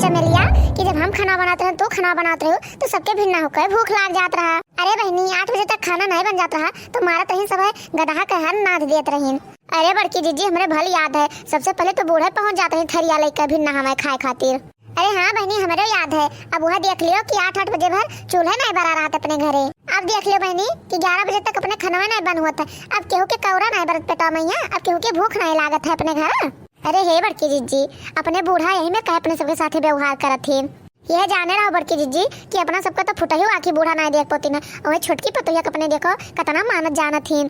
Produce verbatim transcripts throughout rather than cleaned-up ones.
चमेलिया कि जब हम खाना बनात रहे, तू खाना बनात रहे, तो सबके भिन्ना होकर भूख लाग जात रहा। अरे बहिनी, आठ बजे तक खाना नहीं बन जात रहा, तो मारत रही सब है गदहा के हर नाद देत रही। अरे बड़की जिज्जी, हमरे भल याद है, सबसे पहले तो बूढ़े पहुँच जात रही थरिया लेकर भिन्ना हमें खाए खातिर। अरे हाँ बहिनी, हमरे याद है। अब वह देख लियो कि आठ आठ बजे भर चूल्हे नहीं बरा रहत अपने घरे। अब देख लियो बहिनी कि ग्यारह बजे तक अपने खनवा नहीं बन हुआ था। अब केहू के कौरा नहीं बरत पेटवा में यहाँ, अब केहू के भूख नहीं लागत है अपने घर। अरे हे बड़की जिज्जी, अपने बूढ़ा यही में कहे अपने सबके साथे व्यवहार करत ही। यह जाने रहो बड़की जिज्जी कि अपना सबका तो फुटही आँखी बूढ़ा नहीं देख पोती न, वही छोटकी पतोहिया के अपने देखो कितना मानत जानत ही।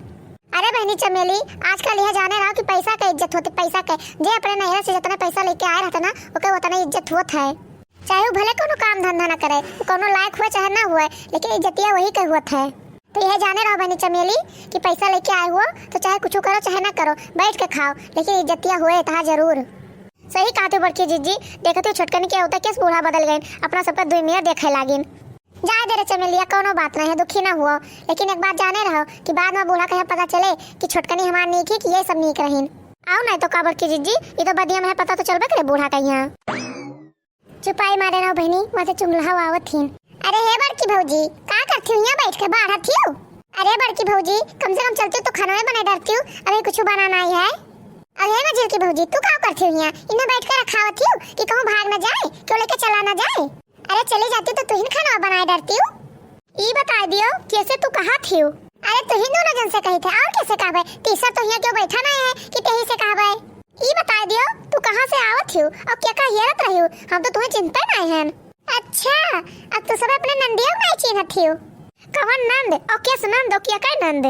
अरे बहिनी चमेली, आजकल यह जाने रहो कि पैसा का इज्जत होती, पैसा का। जे अपने नैहरा से जितना पैसा लेके आए रहते ना, ओके उतना इज्जत होत है। चाहे वो भले कोनो काम धंधा ना करे, वो कोनो लायक हुए चाहे ना हुए, लेकिन इज्जतिया वही के होत है। तो यह जाने रहो बहिनी चमेली कि पैसा लेके आए हुआ तो चाहे कुछ करो चाहे ना करो, बैठ के खाओ, लेकिन इज्जतिया हुए तहा जरूर। सही कहत हो बड़की जिज्जी, देखत हो छोटकनी के होता केस बूढ़ा बदल गए, अपना सबका दुई मिनट देखे लागिन। जाए दे रे चमेलिया, कोनो बात नहीं है, दुखी ना हुआ। लेकिन एक बात जाने रहो कि बाद में बूढ़ा कहे पता चले कि छोटकनी हमार नीक ही कि ये सब नीक रहीन। आओ नहीं तो का बड़की जिज्जी, ये तो बदिया में है, पता तो चलबे करे बूढ़ा का यहाँ। चुपाई मारे रहो बहिनी, वहाँ से चुंगलहा आवत थीन। अरे हे बड़की भौजी, का करती हो यहाँ बैठ के, बाढ़त थी हो? अरे बड़की भौजी, कम से कम चलती तो खाना में बना डरती हो, अभी कुछ बनाना ही है। अरे मझिल की भौजी, तू का करती हो यहाँ? इन्हें बैठ के रखावत थी हो कि कहूँ भाग न जाए, क्यों लेके चला न जाए? अरे चली जाती तो तुहिन खाना बनाए डरती हो। ई बताए दियो, कैसे तू कहा थी हो? अरे तुहिन दोनों जन से कही थे, और कैसे कहबे? तीसरा तो यहाँ क्यों बैठा नहीं है कि तेही से कहबे? ई बताए दियो, तू कहाँ से आवत हियो और क्या का हेरत रही हो? हम तो तुम्हें चिन्हते नहीं हन। अच्छा, अब तू सब अपने नंदिया को नहीं चिन्हत हियो? कवन नंद और केस नंद और क्या का नंद?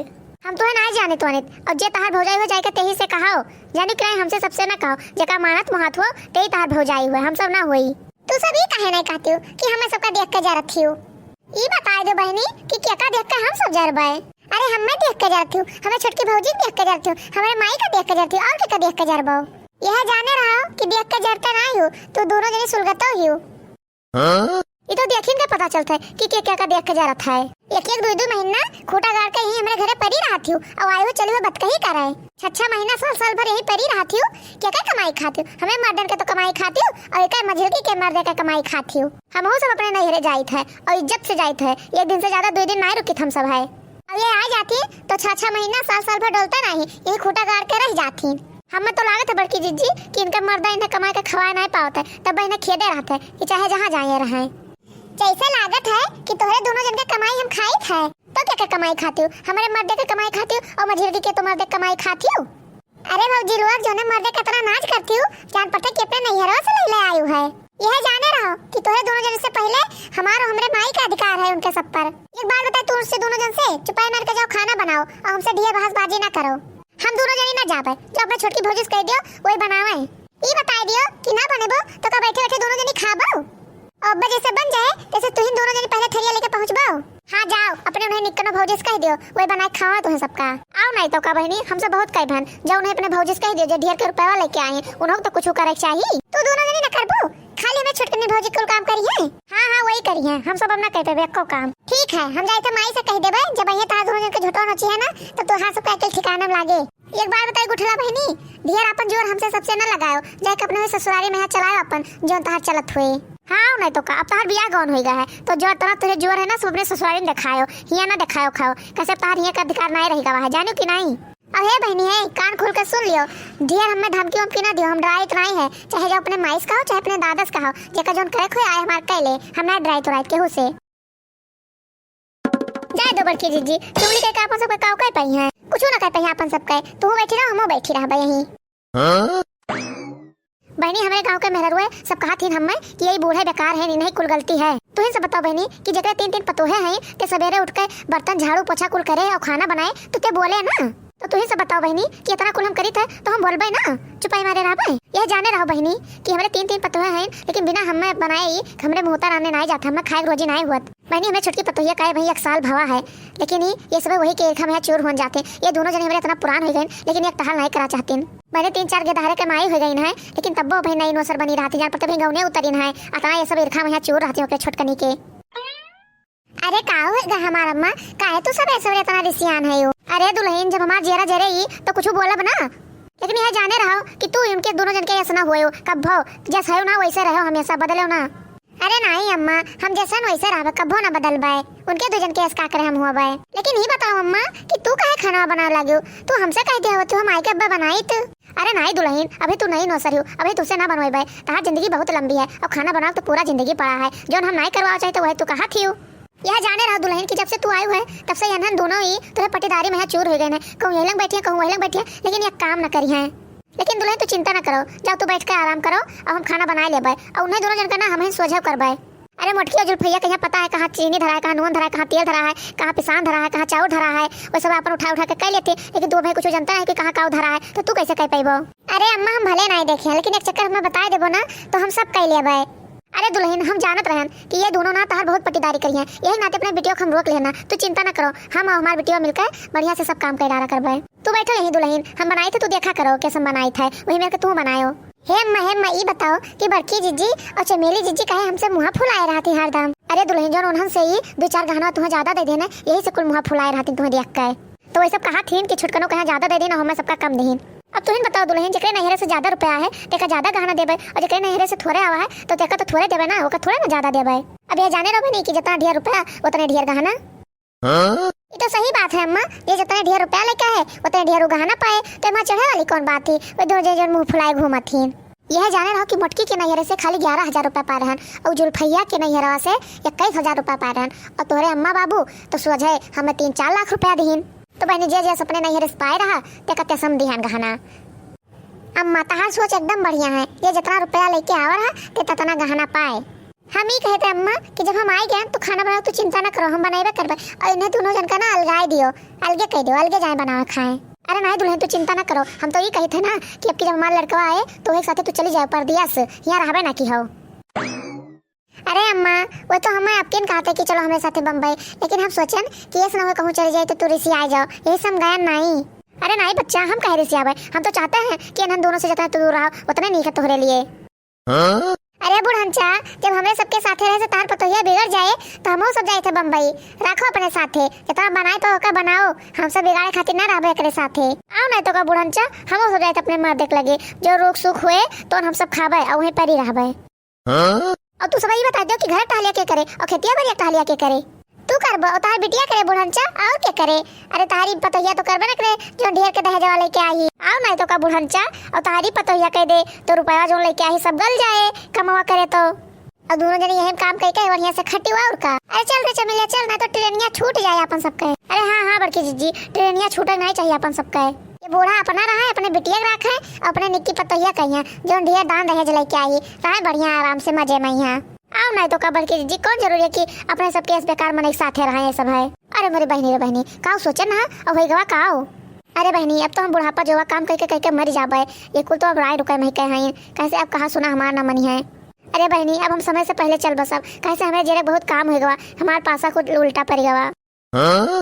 हम तुम्हें नहीं जाने तो अनित, और जे तहार भौजाई हो जाए के तेही से कहाओ, जानी कि नहीं हमसे सबसे ना कहो, जेका मानत मोहात हो, तेही तहार भौजाई हुए, हम सब ना होई। तू सब ई काहे नहीं कहती हो कि हमें सबका देख के जरत हियो? ई बताए दो बहनी कि केका देख के हम सब जरबे? अरे हमें देख के जरत हियो, हमें छोटकी भौजी के देख के जरत हियो, हमारे माई का देख के जरत हियो, और केका देख के जरबो? यह जाने रहो कि देख के जरते नहीं हो, तू दोनों जनी सुलगतो हियो। हाँ? ई तो देखिन के पता चलत है कि के केका देख के जरत है। एक एक दुई दुई महीना खूटा गाड़ के यही हमरे घरे परी रहत हियो, और आए हो चली हो बतकही करे। छह छह महीना साल साल भर यही परी रहत हियो, केका कमाई खात हियो? हमें मर्दन के तो कमाई खात हियो, और एक मझिलकी के मर्दे के कमाई खात हियो। हमहू सब अपने नैहरे जाइत है और इज्जत से जाइत है। एक दिन से ज्यादा दुई दिन नाहीं रुकित हम सब है। अब ये आ जाती तो छह छह महीना साल साल भर डोलते नहीं, यही खूटा गाड़ के रह जाती। हमें तो लागत है बड़की जिज्जी कि इनका मर्दा इन्हें कमाए के खवाए नहीं पावत है, तब इन्हें खेदे रहत है कि चाहे जहाँ जाए रहे। जैसे लागत है कि तोहरे दोनों जन के कमाई हम खाइत है, तो केका कमाई खात हियो? हमारे मर्दे के कमाई खात हियो और मझिलकी के तो मर्दे के कमाई खात हियो। अरे भौजी लोग, जौने मर्दे के इतना नाज करत हियो, जान पड़ता कि अपने नैहरवा से ले ले आयु है। यह जाने रहो कि तोहरे दोनों जन से पहले हमारो हमरे माई का अधिकार है उनके सब पर। एक बात बताए तू उनसे दोनों जन से, चुपाई मार के जाओ खाना बनाओ और हमसे ढेर बहसबाजी ना करो। हम दोनों जनी ना जाबे, जो अपने छोटकी भौजी से कह दियो वही बनावे। ई बताए दियो कि ना बनेबो तो का बैठे बैठे दोनों जनी खाबो? अब जैसे बन जाए तैसे तुहिन दोनों जनी पहले थरिया लेके पहुँचबो। हाँ जाओ, अपने उन्हें निक्कनो भौजी से कह दियो, वही बनाए खावा तुहें सबका। आओ नहीं तो का बहनी, हमसे बहुत कई बहन, जो उन्हें अपने भौजी से कह दियो, जो ढेर के रुपया लेके आई, उन्हों तो कुछ करे के चाहिए। तू दोनों जनी ना करबो, खाली हमें छोटकनी भौजी कुल काम करी है। हाँ हाँ, वही करी है, हम सब अब ना कह पेबे एको काम। ठीक है, हम जाए तो माई से कह देबे, जब ये तार दोनों जन के झोटो नची है ना, तब तो हाँ सबका अकेल ठिकाना में लागे। एक बात बताई गुठला बहिनी, ढेर आपन जोर हमसे सबसे न लगायो, जाके अपने ससुरारी में यहाँ चलायो आपन, जौन तहार चलत हुए। हाँ, नहीं तो का, अब तहार बियाह गौन होई गया है, तो जो तरह तुझे जोर है ना, सब अपने ससुरारी में दिखायो, हियाँ ना दिखायो खाओ, कैसे अब तहार हियाँ का अधिकार नहीं रहेगा वहाँ, जानियो कि नहीं? अब हे बहिनी है, कान खोल के सुन लियो, ढेर हमें धमकी वमकी ना दियो, हम डराइत नहीं है, चाहे जो अपने माई से कहो, चाहे अपने दादा से कहो, जेका जौन करे खोए आए हमार कैले, हम ना डराइत उराइत केहू से। जाए दो बड़की जिज्जी, चुगली करके आपन सबके काव कह पाई हैं? कुछ ना कह पाई आपन सबके। तू बैठी रहो, हमहू बैठी रहबे यहीं। हाँ? बहनी, हमरे गांव के मेहररुए सब कहत हिन हमें कि यही बूढ़े बेकार है, इन्हीं कुल गलती है। तुहिन से बताओ बहनी कि जेकरे तीन तीन पतोहे हैं, ते सवेरे उठ के बर्तन झाड़ू पोछा कुल करे और खाना बनाए, तो ते बोले ना? तो तुहिन से बताओ बहनी कि इतना कुल हम करित है, तो हम बोलबे ना, चुपाई मारे रहबे? यह जाने रहो बहनी कि हमरे तीन तीन पतोहे हैं, लेकिन बिना हमें बनाए ही हमरे मुँह तर आने नाहीं जात, हमें खाए के रोजी नाहीं हुअत। बहनी, हमें छोटकी पतोहिया का है, वही एक साल भवा है, लेकिन ही ये सब वही के ईर्खा में चूर होन जाते। ये दोनों जने हमारे इतना पुरान हो गए, लेकिन एक टहल नहीं करा चाहतीन। भले तीन चार गेदहरे के माई हो गई है, लेकिन तब्बो भाई नई नोसर बनी रहती, जान पड़ते भाई गौने उतरी है। अतना ये सब ईर्खा में चूर रहती ओकरे छोटकनी के। अरे का हो गा हमार अम्मा, काहे तू सब ऐसे इतना रिसियान है यो? अरे दुल्हन, जब हमार जेरा जरे ई, तो कुछ बोलब ना। लेकिन यह जाने रहो कि तू उनके दोनों जन के ऐसा ना होयो, कब्बो जस हयो ना वैसे रहो, हमेशा बदलो ना। अरे नाहीं अम्मा, हम जैसन वैसे रहबे, कब्बो ना बदलबे। उनके दो जन के ऐस का करे हम हुआ बे। लेकिन ये बताओ अम्मा कि तू काहे खाना बनावे लागियो? तू हमसे कह दिया हो, तू हम आए के अब्बे बनाइत। अरे नाहीं दुलहिन, अभी तू नई नौसरी हो, अभी तुझसे ना बनवाई बे। तहार जिंदगी बहुत लंबी है और खाना बनावे तो पूरा जिंदगी पड़ा है। जौन हम नाहीं करवावे चाहे तो वही तू कहा थी। यह जाने रहो दुलहिन कि जब से तू आयु है तब से यहन दोनों ही तुहे पटीदारी में चूर हो गए हैं। कहूँ यही लंग बैठी है, कहूँ वही लंग बैठी है, लेकिन यह काम न करी हैं। लेकिन दुलहिन तू चिंता ना करो, जाओ तू बैठ के आराम करो, अब हम खाना बनाए लेबे और उन्हें दोनों जन का ना हम ही सोझे करबे। अरे मोटकी और जुल्फैया के यहाँ पता है कहाँ चीनी धरा है, कहाँ नून धरा है, कहाँ तेल धरा है, कहाँ पिसान धरा है, कहाँ चाउर धरा है, वो सब अपन उठा उठा के कह लेते, लेकिन तू भाई कुछ जनता है कि कहाँ का धरा है, तो तू कैसे कह पैबो? अरे अम्मा हम भले नाहीं देखे हैं, लेकिन एक चक्कर हमें बताए देबो ना तो हम सब कह लेबे। अरे दुलहिन हम जानत रहन कि ये दोनों ना तहार बहुत पटीदारी करी हैं, यही नाते अपने बिटिया को हम रोक लेना। तू चिंता ना करो, हम और हमार बिटिया मिलकर बढ़िया से सब काम कर डारा करबे। तू बैठो यहीं दुलहिन, हम बनाई थे, तू देखा करो कैसे हम बनाई थे, वही मेरे को तू बनायो। हे अम्मा, हे अम्मा, ई बताओ कि बड़की जिज्जी और चमेली जिज्जी काहे हमसे मुँह फुलाए रहती हरदम? अरे दुलहिन जौन उन्हन से ही दो चार गहना तुहें ज्यादा दे देने, यही से कुल मुँह फुलाए रहती तुहें देख के। तो वही सब कहा थीन कि छुटकनो कहाँ ज्यादा दे दीन और हमें सबका कम दीन। अब तुहिन बताओ दुलहिन, जेकरे नैहरे से ज्यादा रुपया है तेका ज्यादा गहना देबे और जेकरे नैहरे से थोड़े आवा है तो तेका तो थोड़े देबे ना, ओका थोड़े ना ज्यादा देबे। अब यह जाने रहो नहीं कि जितना ढेर रुपया उतने ढेर गहना। हाँ? ये तो सही बात है अम्मा, ये जितने ढेर रुपया लेके आए उतने ढेर उ गहना पाए, तो एमा चढ़े वाली कौन बात थी? वे दो जे जन मुँह फुलाए घूमत थीन। यह जाने रहो कि मोटकी के नैहरे से खाली ग्यारह हजार रुपया पाए रहन और जुल्फैया के नैहरवा से इक्कीस हजार रुपया पाए रहन और तोहरे अम्मा बाबू तो सोझे हमें तीन चार लाख रुपया दीन। तो बहनी जे जे अपने नैहरे से पाए रहा ते कते सम दिहन गहना। अम्मा तहार सोच एकदम बढ़िया है, जे जितना रुपया लेके आवा रहा ते ततना गहना पाए। हम ई कहते अम्मा कि जब हम आए गए तो खाना बनाओ, तू चिंता ना करो, हम बनाएबे करबे। और इन्हें दोनों जन का ना अलगाए दियो, अलगे कह दियो, अलगे जाए बनावे खाए। अरे नहीं दुलहिन तू चिंता ना करो, हम तो ई कहते ना कि अब की जब हमारा लड़का आए तो एक साथे तू चली जाए परदेस, यहाँ रहबे ना की हो। अरे अम्मा, वो तो हमें आपके न कहते कि चलो हमारे साथे बम्बई, लेकिन हम सोचन कि ऐसा ना हो कहूँ चले जाए तो तू रिसी आ जाओ, यही से हम गया नहीं। अरे नहीं बच्चा, हम कहे रिसी आवे, हम तो चाहते हैं कि इन्हन दोनों से जितना तू दूर रहो उतने नीक है तोहरे लिए। हाँ? अरे बुढ़नचा, जब हमरे सबके साथे रहे से तार पतोहिया बिगड़ जाए तो हमहू सब जाए थे बम्बई। राखो अपने साथे, जितना बनाए तो ओका बनाओ, हम सब बिगाड़े खातिर ना रहबे एकरे साथे। आओ नहीं तो का बुढ़नचा, हमहू सब जाए थे अपने मर्द के लगे, जो रोग सुख हुए तो हम सब खाबे और वहीं पर ही रहबे। हाँ? और तू सब ई बता दो कि घर टहलिया के करे और खेतिया बरिया टहलिया के करे? तू करबो और तार बिटिया करे बुढ़नचा, और के करे? अरे तारी पतोहिया तो करबे न करे, जो ढेर के दहेज वाले के आई। आओ नहीं तो का बुढ़नचा, और तारी पतोहिया कह दे तो रुपया जो लेके आई सब गल जाए, कमवा करे तो। और दोनों जने यही काम कह के बढ़िया से खटी हुआ और का। अरे चल रे चमेलिया चल, ना तो ट्रेनिया छूट जाए अपन सबके। अरे हाँ हाँ बड़की जिज्जी, ट्रेनिया छूटे नहीं चाहिए अपन सबके। ये बूढ़ा अपना रहा है, अपने बिटिया के रखे, अपने निक्की पतोहिया कहिया, जो ढेर दान दहेज लेके आई, रहे बढ़िया आराम से मजे में यहाँ। आओ नहीं तो का बड़की जिज्जी, कौन जरूरी है कि अपने सबके इस बेकार मनई के साथे रहे, ये सब है। अरे मोरी बहनी रे बहनी, काव सोचे ना, और होई गवा काव? अरे बहनी, अब तो हम बुढ़ापा जोवा काम कह के कह के मर जाबे, ये कुल तो अब राय रुकाय में कहे हैं, कैसे अब कहा सुना हमार ना मनी है। अरे बहनी, अब हम समय से पहले चल बसब, कैसे हमें जेरे बहुत काम हो गवा, हमार पासा कुछ उल्टा पड़ गवा। हाँ?